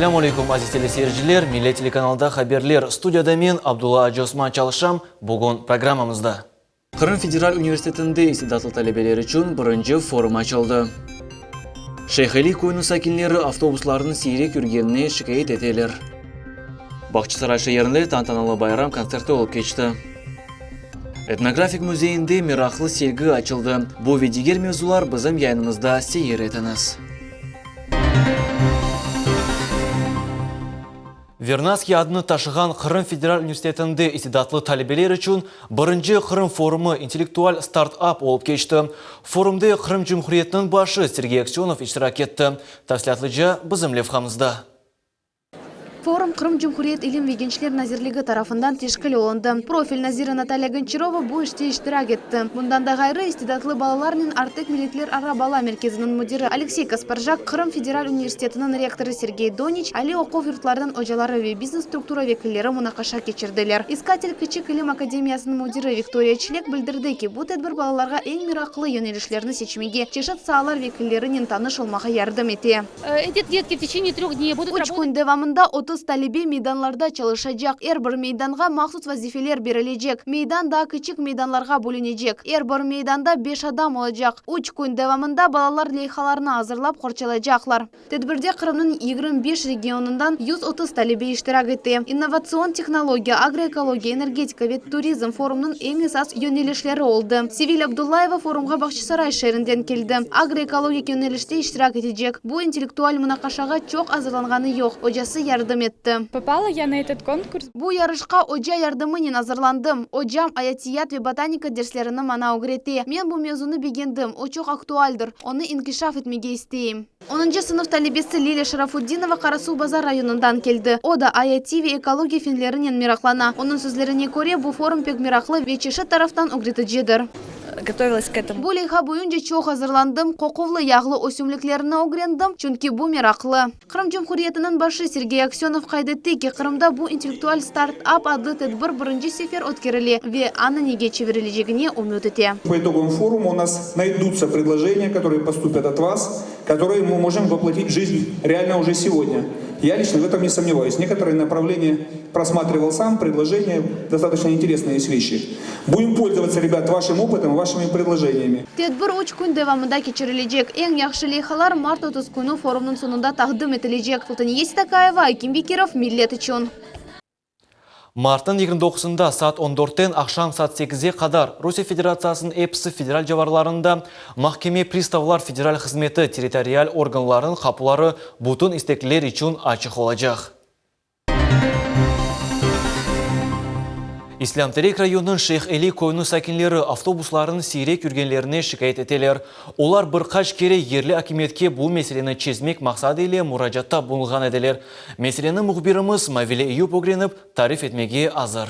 Esselâmu aleykum, aziz teleseyirciler! Millet telekanalında haberler. Studiyada men, Abdulla Acıosman çalışam. Bugün programmamızda. Qırım federal universitetinde istidatlı talebeler içün birinci forum açıldı. Şeyh-Eli köyüniñ sakinleri avtobuslarnıñ siyrek yürgenine şikâyet eteler. Bağçasaray şeerinde tantanalı bayram kontserti olıp keçti. Etnografik müzeyinde meraqlı sergi açıldı. Bu ve diger mevzular bizim yayınımızda seyir etiñiz. Vernadskiy adını taşığan Qırım federal universitetinde istidatlı talebeler içün birinci Qırım forumı intellektual start-up olıp keçti. Forumda Qırım Cumhuriyetiniñ başı Sergey Aksönov iştirak etti. Tafsilâtlıca bizim levhamızda. Forum Qırım Cumhuriyet ilim ve gençler nazirligi tarafından teşkil olundı. Profil naziri Natalya Gonçarova bu işte iştirak etti. Bundan da ğayrı, istidatlı balalarnen Artek milletlerara bala merkeziniñ müdiri Aleksey Kasparjak, Qırım federal universitetiniñ rektorı Sergey Doniç, aliy oquv yurtlarınıñ ocaları ve biznes-struktura vekilleri munaqaşa keçirdiler. İskatel kiçik ilim akademiyasınıñ müdiri Viktoriya Çlek bildirdi ki, bu tedbir balalarğa eñ meraqlı yönelişlerni seçmege, çeşit saalar vekillerinen tanış olmağa yardım ete. Üç kün devamında 30 talebe meydanlarda çalışacaq. Er bir meydanğa mahsus vazifeler berilecek. Meydan daa kiçik meydanlarğa bölünecek. Er bir meydanda beş adam olacaq. Üç kün devamında balalar leyhalarnı azırlap qorçalaycaqlar. Tedbirde Qırımnıñ 25 regionından 130 talebe iştirak ete. İnnovatsion tehnologiya, agroekologiya, energetika ve turizm forumnıñ eñ esas yönelişleri oldı. Sevil Abdullayeva forumğa Bağçasaray şeerinden keldi. Agroekologik yönelişte iştirak etecek. Bu intellektual munaqaşağa çoq azırlanğanı yoq, ocası yardım etti. Popala ya na etot konkurs. Bu yarışqa oca yardımınen azırlandım. Ocam ayatiyat ve botanika derslerini maña ögrete. Men bu mevzunı begendim, o çoq aktualdir. Onı inkişaf etmege isteyim. Onuncı sınıf talebesi Lilâ Şarafutdinova Qarasuvbazar rayonından keldi. O da ayatiy ve ekologiya fenlerinen meraqlana. Onıñ sözlerine köre, bu forum pek meraqlı ve çeşit taraftan ögreticidir. Gotovilas k etomu. Bu leyha boyunca çoq azırlandım, qoquvlı yağlı ösümliklerni ögrendim, çünki bu meraqlı. Qırım Cumhuriyetiniñ başı Sergey Aksönov qayd etti ki, Qırımda bu intellektual start-up adlı tedbir birinci sefer ötkerile ve ananege çevirilecegine ümüt ete. По итогам форума у нас найдутся предложения, которые поступят от вас, которые мы можем воплотить в жизнь реально уже сегодня. Я лично в этом не сомневаюсь. Некоторые направления просматривал сам, предложения достаточно интересные есть вещи. Будем пользоваться, ребят, вашим опытом, вашими предложениями. Tedbir üç kün devamında keçirilecek. Eñ yahşı leyhalar mart 30 künü forumnıñ soñunda taqdim etilecek. Sultaniye Seytakayeva, Akim Bekirov, Millet içün. Martnıñ 29-ında saat on dörtten aqşam saat sekizge qadar Rusiye Federatsiyasınıñ episi federal civarlarında mahkeme pristavlar federal hızmeti territorial organlarınıñ qapuları bütün istekliler içün açıq olacaq. İslâm-Terek rayonınıñ Şeyh-Eli köyüniñ sakinleri avtobuslarnıñ siyrek yürgenlerine şikâyet eteler. Olar bir qaç kere yerli akimiyetke bu meseleni çezmek maqsadı ile muracaatta bulunğan ediler. Meseleni mühbirimiz Mavile Eyüp ögrenip, tarif etmege azır.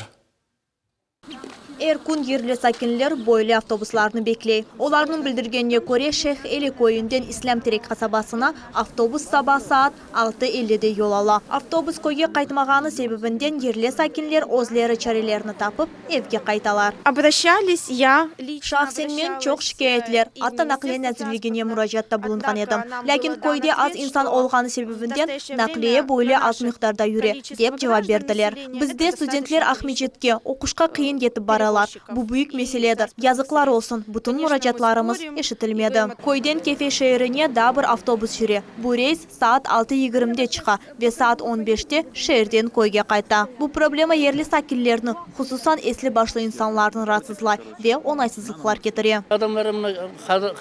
Er kün yerli sakinler böyle avtobuslarnı bekley. Olarnıñ bildirgenine köre, Şeyh-Eli köyünden İslâm-Terek qasabasına avtobus saba saat altı ellide yol ala. Avtobus köyge qaytmağanı sebebinden yerli sakinler özleri çarelerini tapıp, evge qaytalar. Obraşçalis ya liçno Şahsen men çoq şikâyetler, atta Naqliye nazirligine muracaatta bulunğan edim. Lâkin köyde az insan olğanı sebebinden naqliye böyle az miqdarda yüre, dep cevap berdiler. Bizde studentler Aqmescitke oquşqa qıyın yetip baralar. Bu büyük meseledir. Yazıqlar olsun, bütün muracaatlarımız eşitilmedi. Köyden Kefe şeerine daa bir avtobus yüre. Bu reys saat altı yigirmide çıqa ve saat on beşte şeerden köyge qayta. Bu problema yerli sakinlerni, hususan esli-başlı insanlarnı raatsızlay ve oñaysızlıqlar ketire. Adamlar mına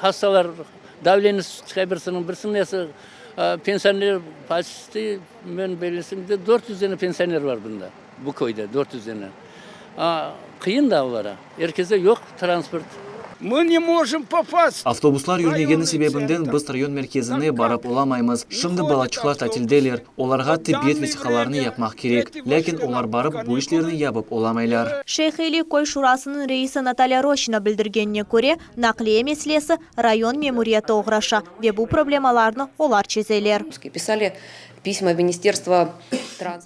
hastalar, davleniyesi çıqa birisiniñ, birisiniñ nesi, pensioner почти men bilsem de 400 dene pensioner bar bunda, bu köyde 400 dene. Qıyın da olara, er kese yoq transport. Mı ne mojım popast. Avtobuslar yürmegeni sebebinden biz rayon merkezine barıp olamaymız. Şimdi balaçıqlar tatildeler, olarğa tibbiyet vesiqalarını yapmaq kerek, lâkin olar barıp bu işlerni yapıp olamaylar. Şeyh-Eli köy şurasınıñ reisi Natalya Roşina bildirgenine köre, naqliye meselesi rayon memuriyeti oğraşa ve bu problemalarnı olar çezeler. Pisma в Министерство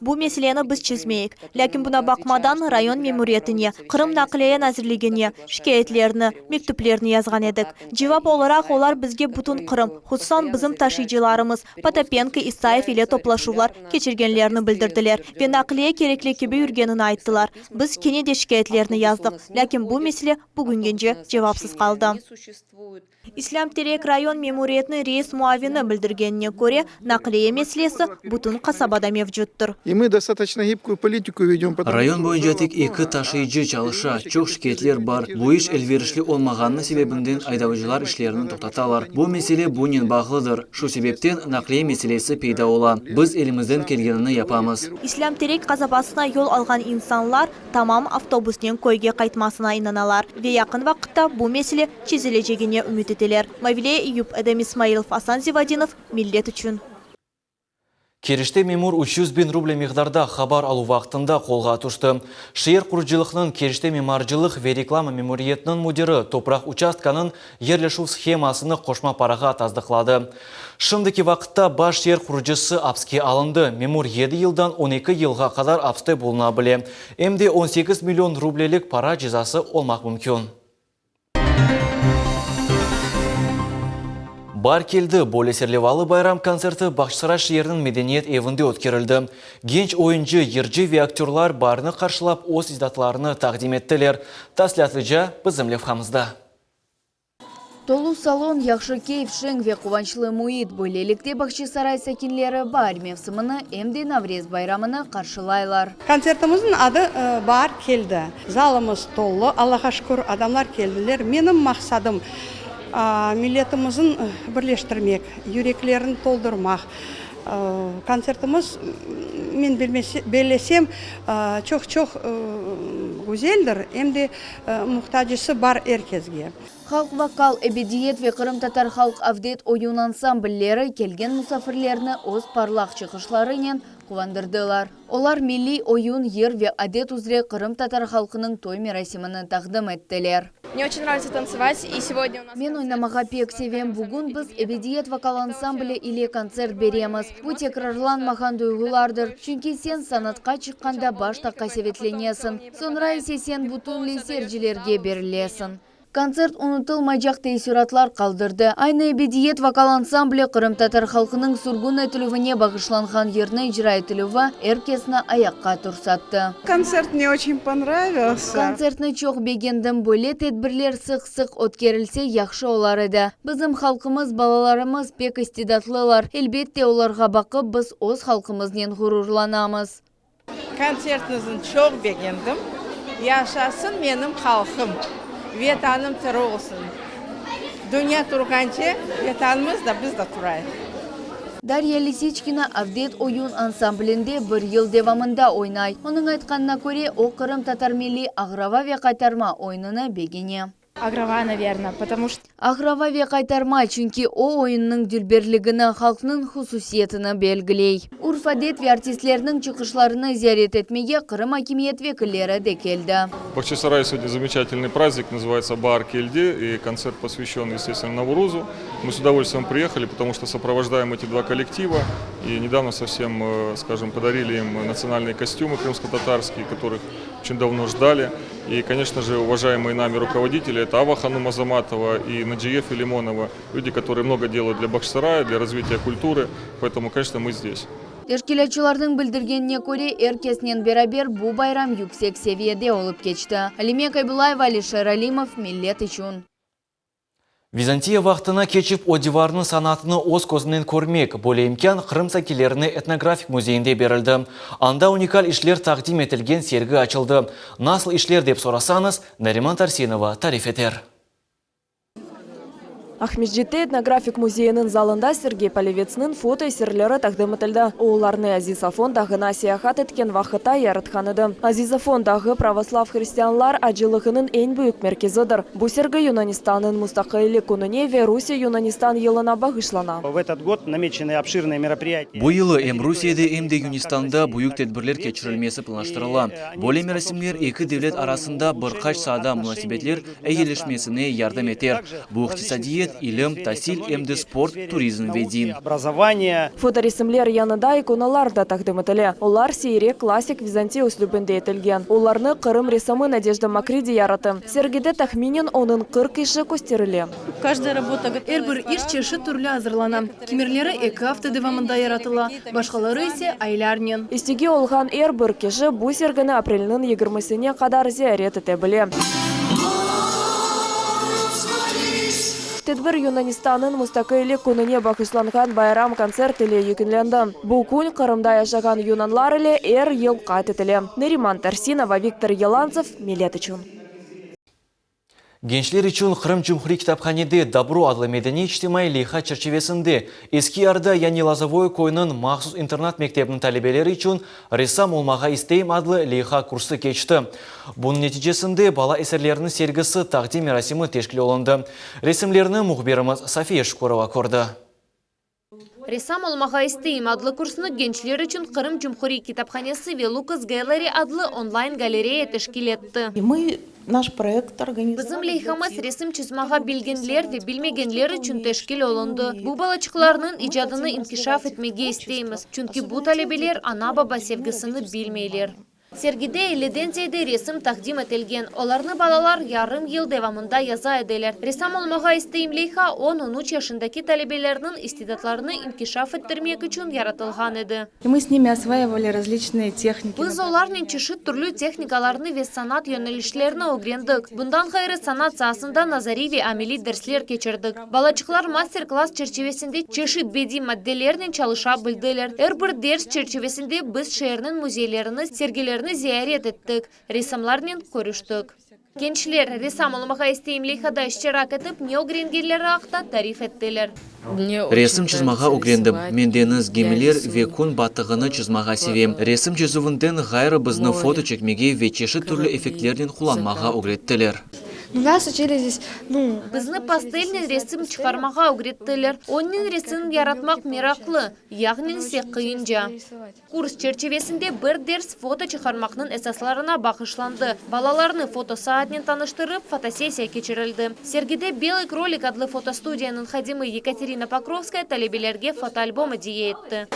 Bu meseleni biz çezmeyik. Lâkin buña baqmadan, rayon memuriyetine, Qırım Naqliye nazirligine şikâyetlerni, mektüplerni yazğan edik. Cevap olaraq olar bizge bütün Qırım, hususan bizim taşıyıcılarımız Potapenko, İsayev ile toplaşuvlar keçirgenlerini bildirdiler ve naqliye kerekli kibi yürgenini ayttılar. Biz kene de şikâyetlerni yazdıq, lâkin bu mesele bugüngence cevapsız qaldı. İslâm Terek rayon memuriyetiniñ reis muavini bildirgenine köre, naqliye meselesi bütün qasabada mevcuttır. Rayon boyunca tek eki taşıyıcı çalışa, çoq şikâyetler bar. Bu iş elverişli olmağanı sebebinden aydavcılar işlerini toqtatalar. Bu mesele bunen bağlıdır. Şu sebepten naqliye meselesi peyda ola. Biz elimizden kelgenini yapamız. İslâm Terek qasabasına yol alğan insanlar tamam avtobusnen köyge qaytmasına inanalar ve yaqın vaqıtta bu mesele çezilecegine ümüt eteler. Mavile Eyüp, Edem İsmailov, Asan Zivadinov, Millet içün. Keriçte memur 300 biñ ruble miqdarda haber aluv vaqtında qolğa tüşti. Şeer qurucılıqnıñ Keriçte mimarcılıq ve reklama memuriyetiniñ müdiri topraq uçastkanıñ yerleşüv shemasını qoşma parağa tasdıqladı. Şimdiki vaqıtta baş şeer qurucısı apske alındı. Memur yedi yıldan 12 yılğa qadar apste buluna bile. Em de 18 million rublelik para cezası olmaq mümkün. Baar keldi, böyle serlevalı bayram kontserti Bağçasaray şeeriniñ medeniyet evinde ötkerildi. Genç oyuncı, yırcı ve aktörlar baarni qarşılap öz istidatlarını taqdim ettiler. Tafsilâtlıca bizim levhamızda. Tolu salon, yahşı keyf, şeñ ve quvançlı müit. Böylelikte Bağçasaray sakinleri baar mevsimini em de Navrez bayramını qarşılaylar. Kontsertimizniñ adı Baar keldi. Zalımız tolu, Allağa şükür, adamlar keldiler. Menim maqsadım, milletimizni birleştirmek, yüreklerini toldurmaq. Kontsertimiz, men bellesem, çoq-çoq güzeldir, em de muhtacısı bar er kesge. Halq vokal, Ebediyet ve qırımtatar halq Avdet oyun ansamblleri kelgen musafirlerni öz parlaq çıqışlarınen quvandırdılar. Olar milliy oyun, yır ve adet üzre qırımtatar halqınıñ toy merasimini taqdim ettiler. Mne очень нравится танцевать, и сегодня у нас Men oynamağa pek sevem. Bugün biz Ebediyet vokal ansambli ile kontsert beremiz. Bu tekrarlanmağan duyğulardır, çünki sen sanatqa çıqqanda başta qasevetlenesiñ, soñra ise sen bütünley seyircilerge berilesiñ. Kontsert unutılmaycaq teessüratlar qaldırdı. Aynı Ebediyet vokal ansambli qırımtatar halqınıñ sürgün etilüvine bağışlanğan yırnı icra etilüvi er kesni ayaqqa tursattı. Концерт мне очень понравился. Kontsertni çoq begendim. Böyle tedbirler sıq-sıq ötkerilse yahşı olar edi. Bizim halqımız, balalarımız pek istidatlılar. Elbette, olarğa baqıp, biz öz halqımıznen ğururlanamız. Kontsertiñizni çoq begendim. Yaşasın menim halqım. Vetanım tiri olsun. Dünya turğance Vetanımız da, biz de turayıq. Darya Lisiçkina Avdet oyun ansamblinde bir yıl devamında oynay. Onıñ aytqanına köre, o qırımtatar milliy Aqrava ve qaytarma oyunını begene. Aqrava, наверное, потому что Aqrava ve qaytarma, çünki o oyunnıñ dülberligini, halqnıñ hususiyetini belgiley. Urf-adet ve artistlerniñ çıqışlarını ziyaret etmege Qırım akimiyet vekilleri de keldi. В Бахчисарае сегодня замечательный праздник, называется Baar keldi, и концерт посвящен, естественно, Наврузу. Мы с удовольствием приехали, потому что сопровождаем эти два коллектива, и недавно совсем, э, скажем, подарили им национальные костюмы крымско-татарские, которых очень давно ждали. И, конечно же, уважаемые нами руководители, это Ава Ханум Азаматова и Наджие Филимонова, люди, которые много делают для Бахчисарая, для развития культуры, поэтому, конечно, мы здесь. Teşkilâtçılarnıñ bildirgenine köre, er kesnen beraber bu bayram yüksek seviyede olıp keçti. Alime Kaybulaeva, Alişer Alimov, Millet içün. Vizantiya vaqtına keçip o divarnıñ sanatını öz közünen körmek, böyle imkân Qırım sakinlerine etnografik müzeyinde berildi. Anda unikal işler taqdim etilgen sergi açıldı. Nasıl işler dep sorasañız, Nariman Tarsinova tarif eter. Aqmescitte etnografik müzeyiniñ zalında Sergey Polevetsniñ foto eserleri taqdim etildi. O, olarnı Aziz Afon dağına seyahat etken vaqıtta yaratqan edi. Aziz Afon dağı pravoslav hristianlar acılığınıñ eñ büyük merkezidir. Bu sergi Yunanistannıñ mustaqillik kününe ve Rusiye-Yunanistan yılına bağışlana. В этот год намечены обширные мероприятия. Bu yılı em Rusiyede, em de Yunanistanda büyük tedbirler keçirilmesi planlaştırıla. Böyle merasimler eki devlet arasında bir qaç saada munasebetler eyileşmesine yardım eter. Bu iqtisadiyat. Siyaset, ilim, tasil, em de sport, turizm ve din. Fotoresimler yanında ikonalar da taqdim etile. Olar seyrek klassik vizantiya üslübinde etilgen. Olarnı Qırım ressamı Nadejda Makridi yarattı. Sergide tahminen onıñ 40 işi kösterile. Er bir iş çeşit türlü azırlana. Kimerleri eki afta devamında yaratıla, başqaları ise aylarnen. İstegi olğan er bir kişi bu sergini aprelniñ yigirmisine qadar ziyaret ete bile. Tedbir Yunanistannıñ mustaqillik kününe bağışlanğan bayram kontsert ile yekünlendi. Bu kün Qırımda yaşağan yunanlar ile er yıl qayd etile. Neriman Tarsinova, Viktor Yelantsev, Millet içün. Gençler içün Qırım Cumhuriy kitaphanede Dobro adlı medeniy-içtimaiy leyha çerçivesinde Eski Yarda yani Lozovoye köyüniñ mahsus internat mektebiniñ talebeleri içün Ressam olmağa isteyim adlı leyha kursı keçti. Bunıñ neticesinde bala eserleriniñ sergisi taqdim merasimi teşkil olundı. Resimlerni mühbirimiz Safiye Şükurova kördi. Ressam olmağa isteyim adlı kursnı gençler içün Qırım Cumhuriy kitaphanesi ve Lukas Gallery adlı online galereya teşkil etti. Bizim leyhamız resim çizmağa bilgenler ve bilmegenler içün teşkil olundı. Bu balaçıqlarnıñ icadını inkişaf etmege isteymiz, çünki bu talebeler ana-baba sevgisini bilmeyler. Sergide elliden ziyade resim taqdim etilgen. Olarnı balalar yarım yıl devamında yaza ediler. Ressam olmağa isteyim leyha on, on üç yaşındaki talebelerniñ istidatlarını inkişaf ettirmek içün yaratılğan edi. Biz olarnen çeşit türlü tehnikalarnı ve sanat yönelişlerini ögrendik. Bundan ğayrı, sanat saasında nazariy ve ameliy dersler keçirdik. Balaçıqlar master-klass çerçivesinde çeşit bediy maddelernen çalışa bildiler. Er bir ders çerçivesinde biz şeerniñ müzeylerini, sergilerini ziyaret ettik, ressamlarnen körüştik. Gençler, Ressam olmağa isteyim leyhada iştirak etip, ne ögrengenleri aqta tarif ettiler. Resim çızmağa ögrendim. Men deñiz, gemiler ve kün batığını çızmağa sevem. Resim çızuvından ğayrı bizni foto çekmege ve çeşit türlü effektlernen qullanmağa ögrettiler. Bizni pastelnen resim çıqarmağa ögrettiler. Onnen resim yaratmaq meraqlı, yağnen ise qıyınca. Kurs çerçivesinde bir ders foto çıqarmaqnıñ esaslarına bağışlandı. Balalarnı fotosaatnen tanıştırıp, fotosessiya keçirildi. Sergide Belıy krolik adlı fotostudiyanıñ hadimi Yekaterina Pokrovskaya talebelerge fotoalbom ediye etti.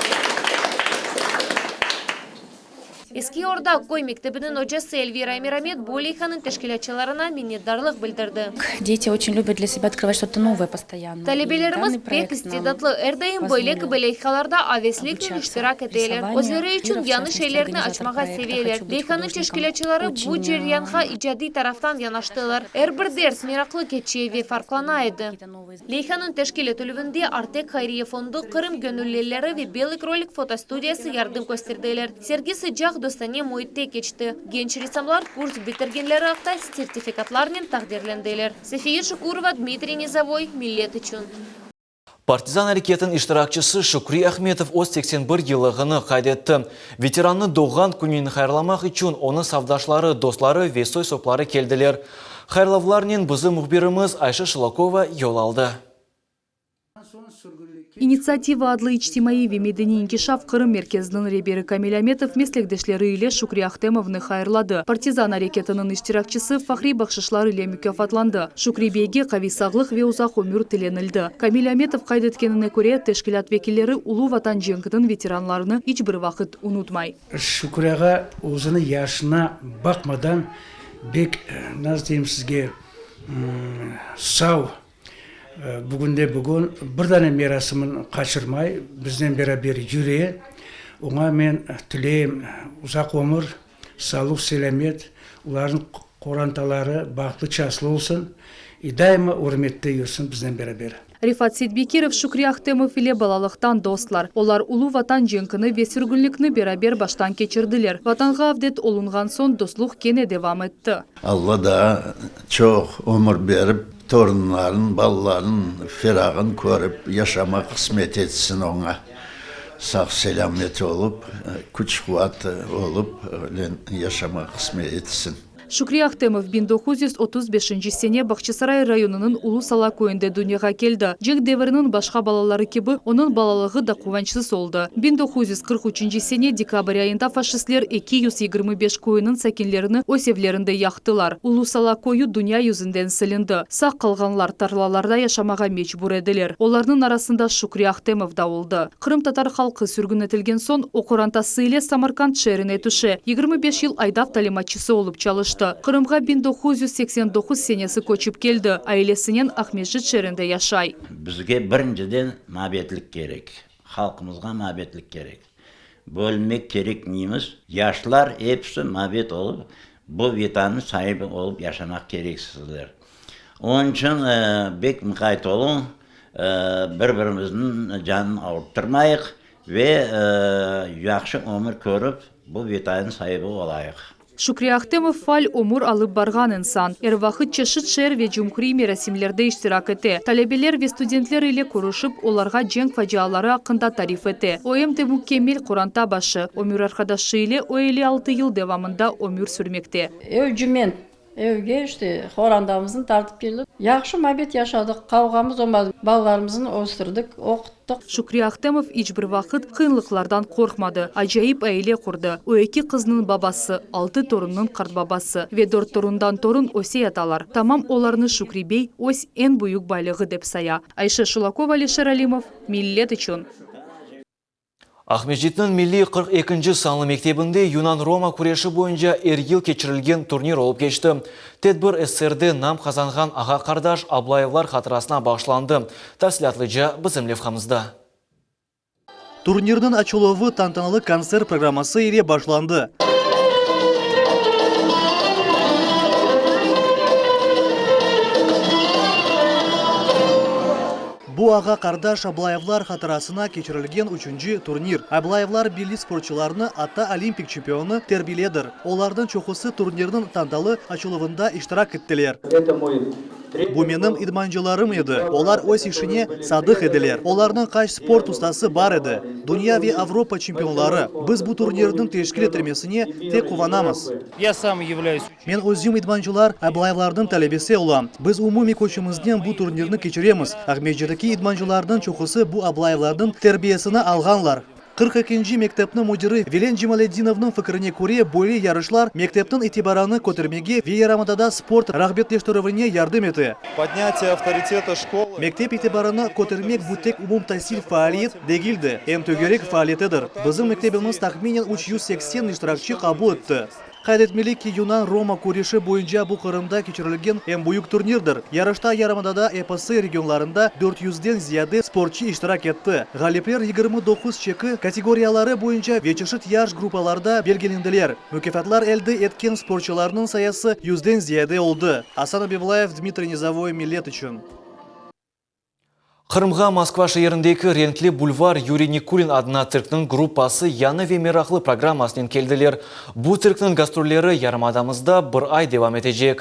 Eski Orda köy mektebiniñ ocası Elvira Emiramet bu leyhanıñ teşkilâtçılarına minnetdarlıq bildirdi. Deti oçün lübât dlâ sebâ otkrıvat çto-to novoye postoyanno. Talebelerimiz pek istidatlı, er daim böyle kibi leyhalarda avesliknen iştirak eteler, özleri içün yañı şeylerni açmağa seveler. Leyhanıñ teşkilâtçıları bu ceryanğa icadiy taraftan yanaştılar. Er bir ders meraqlı keçe ve farqlana edi. Leyhanıñ teşkil etilüvinde Artek hayriye fondu, Qırım göñüllileri ve Belıy krolik fotostudiyası yardım kösterdiler. Sergi sıcaq, dostane müitte keçti. Genç ressamlar kurs bitirgenleri aqta sertifikatlarnen taqdirlendiler. Safiye Şukurova, Dmitriy Nizovoy, Millet içün. Partizan areketiniñ iştirakçisi Şükri Ahmetov öz 81 yıllığını qayd etti. Veterannı doğğan kününen hayırlamaq içün onıñ safdaşları, dostları ve soy-sopları keldiler. Hayırlavlarnen bizim mühbirimiz Ayşe Şılakova yol aldı. İnitsiativa adlı içtimaiy ve medeniy inkişaf Qırım merkeziniñ reberi Kamil Ametov meslekdeşleri ile Şükri Ahtemovnı hayırladı. Partizan areketiniñ iştirakçisi fahriy bahşışlar ile mukâfatlandı. Şükri beyge qaviy sağlıq ve uzaq ömür tilenildi. Kamil Ametov qayd etkenine köre, teşkilât vekilleri Ulu Vatan cenkiniñ veteranlarını iç bir vaqıt unutmay. Şükri ağa özüni yaşına baqmadan bek, nasıl deyim sizge, sav, bugünde bugün bir dane merasimin qaçırmay, biznen beraber yüre. Oña men tileyim uzaq ömür, sağlıq-selâmet, olarnıñ qorantaları bahtlı-çaslı olsun i daima ürmette yürsün biznen beraber. Refat Seytbekirov Şükri Ahtemov ile balalıqtan dostlar. Olar Ulu Vatan cenkini ve sürgünlikni beraber baştan keçirdiler. Vatanğa avdet olunğan soñ dostluq kene devam etti. Alla daa çoq ömür berip, torunların, balaların ferağın körip yaşamaq qısmet etsin oña. Sağ-selâmet olıp, küç-quvat olıp yaşamaq qısmet etsin. Şükri Ahtemov 1935 sene Bağçasaray rayonınıñ Ulu Sala köyünde dünyağa keldi. Cenk devriniñ başqa balaları kibi, onıñ balalığı da quvançsız oldı. 1943 sene dekabr ayında faşistler 225 köyniñ sakinlerini öz evlerinde yaqtılar. Ulu Sala köyü dünya yüzünden silindi. Sağ qalğanlar tarlalarda yaşamağa mecbur ediler. Olarnıñ arasında Şükri Ahtemov da oldı. Qırımtatar halqı sürgün etilgen soñ, o qorantası ile Samarkand şeerine tüşe, 25 yıl aydav talimatçısı olıp çalıştı. Qırımğa 1989 senesi köçip keldi, ailesinen Aqmescit şeerinde yaşay. Bizge birinciden mabetlik kerek, halqımızğa mabetlik kerek. Bölünmek kerekmeymiz. Yaşlar episi mabet olıp, bu Vetannıñ saibi olıp yaşamaq kereksizler. Onıñ içün bek muqayt oluñ, bir-birimizniñ canını avurttırmayıq ve yahşı ömür körip, bu Vetannıñ saibi olayıq. Şükri Ahtemov faal ömür alıp barğan insan. Er vaqıt çeşit şeer ve cumhuriy merasimlerde iştirak ete, talebeler ve studentler ile körüşip, olarğa cenk faciaları aqqında tarif ete. O em de mükemmel qoranta başı, ömür arqadaşı ile o 56 yıl devamında ömür sürmekte. Evcüment Evge işte qorandamıznı tartıp keldik. Yahşı mabet yaşadıq, qavğamız olmadı. Balalarımıznı östürdik, oquttıq. Şükri Ahtemov iç bir vaqıt qıyınlıqlardan qorqmadı. Acayip aile qurdı. O eki qıznıñ babası, altı torunnıñ qartbabası ve dört torundan torun öse yatalar. Tamam olarnı Şükri bey öz eñ büyük baylığı dep saya. Ayşe Şulakova, Alişer Alimov, Millet içün. Aqmescitniñ milliy 42-nci sanlı mektebinde yunan-roma küreşi boyunca er yıl keçirilgen turnir olıp keçti. Tedbir SSRde nam qazanğan ağa-qardaş Ablayevlar hatırasına bağışlandı. Tafsilâtlıca bizim levhamızda. Turnirniñ açıluvı tantanalı kontsert programması ile başlandı. Bu ağa-qardaş Ablayevlar hatırasına keçirilgen üçünci turnir. Ablayevlar belli sportçularnı, atta olimpik çempionını terbiyeledir. Olarnıñ çoqusı turnirniñ tantalı açıluvında iştirak ettiler. Bu menim idmancılarım edi, olar öz işine sadıq ediler. Olarnıñ qaç sport ustası bar edi, dünya ve Avropa çempionları. Biz bu turnirniñ teşkil etilmesine tek quvanamız. Men özüm idmancılar Ablayevlarnıñ talebesi olam. Biz umumiy küçümiznen bu turnirni keçiremiz. Aqmescitteki idmancılarnıñ çoqusı bu Ablayevlarnıñ terbiyesini alğanlar. 42 ekinci mektepniñ müdiri Vilen Cemaletdinovnıñ fikrine köre, böyle yarışlar mektepniñ itibarını kötermege ve yarımadada sport rağbetleştirüvine yardım ete. Podnâtiye avtoriteta şkolı. Mektep itibarını kötermek bu tek umumtasil faaliyet degil de, em tögerek faaliyetidir. Bizim mektebimiz tahminen 380 iştirakçi qabul etti. Qayd etmeli ki, yunan-roma küreşi boyunca bu Qırımda keçirilgen eñ büyük turnirdir. Yarışta yarımadada episi regionlarında dört yüzden ziyade sportçı iştirak etti. Ğalipler 29 çeki kategoriyaları boyunca ve çeşit yaş gruppalarda belgilendiler. Mukâfatlar elde etken sportçılarnıñ sayısı yüzden ziyade oldı. Asan Abiblayev, Dmitriy Nizovoy, Millet içün. Qırımğa Moskva şeerindeki Renkli bulvar Yuriy Nikulin adına tsirkniñ gruppası yañı ve meraqlı programmasınen keldiler. Bu tsirkniñ gastrolleri yarımadamızda bir ay devam etecek.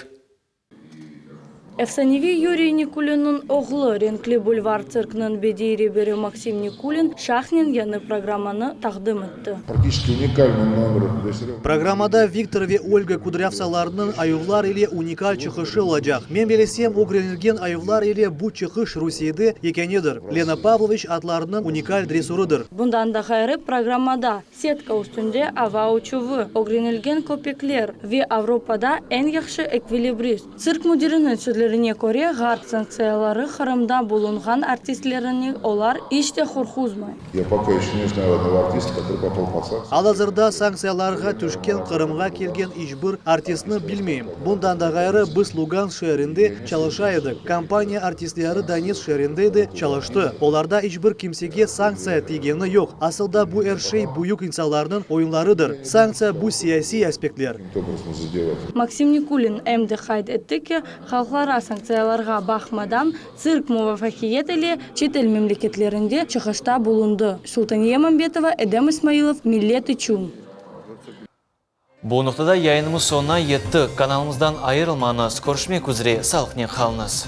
Efsaneviy Yuriy Nikulinniñ oğlu, Renkli bulvar tsirkniñ bediiy reberi Maksim Nikulin şahnen yañı programmanı taqdim etti. Praktiçeski unikalnıy nomer. Programmada Viktor ve Olga Kudrâvtsevalarnıñ ayuvlar ile unikal çıqışı olacaq. Men bilesem, ögrenilgen ayuvlar ile bu çıqış Rusiyede yekânedir. Lena Pavloviç atlarınıñ unikal dressurıdır. Bundan da ğayrı, programmada setka üstünde ava uçuvı, ögrenilgen köpekler ve Avropada eñ yahşı ekvilibrist. Tsirk müdiriniñ sözlerine köre, ğarp sanktsiyaları Qırımda bulunğan artistlerini olar iç de qorquzmay. Ya poka eşe ne znayu odnogo artista, kotorıy popal pod sanktsiya. Al-azırda sanktsiyalarğa tüşken Qırımğa kelgen iç bir artistni bilmeyim. Bundan da ğayrı, biz Lugansk şeerinde çalışa edik, kompaniya artistleri Donetsk şeerinde de çalıştı. Olarda iç bir kimsege sanktsiya tiygeni yoq. Asılda bu er şey büyük insanlarnıñ oyunlarıdır. Sanktsiya, bu siyasiy aspektler. Maksim Nikulin em de qayd etti ki, halqlara sanktsiyalarğa baqmadan, tsirk muvafaqiyet ile çetel memleketlerinde çıqışta bulundı. Sultaniye Mambetova, Edem İsmailov, Millet içün. Bu noqtada yayınımız soñuna yetti. Kanalımızdan ayırılmañız. Körüşmek üzre, sağlıqnen qalıñız.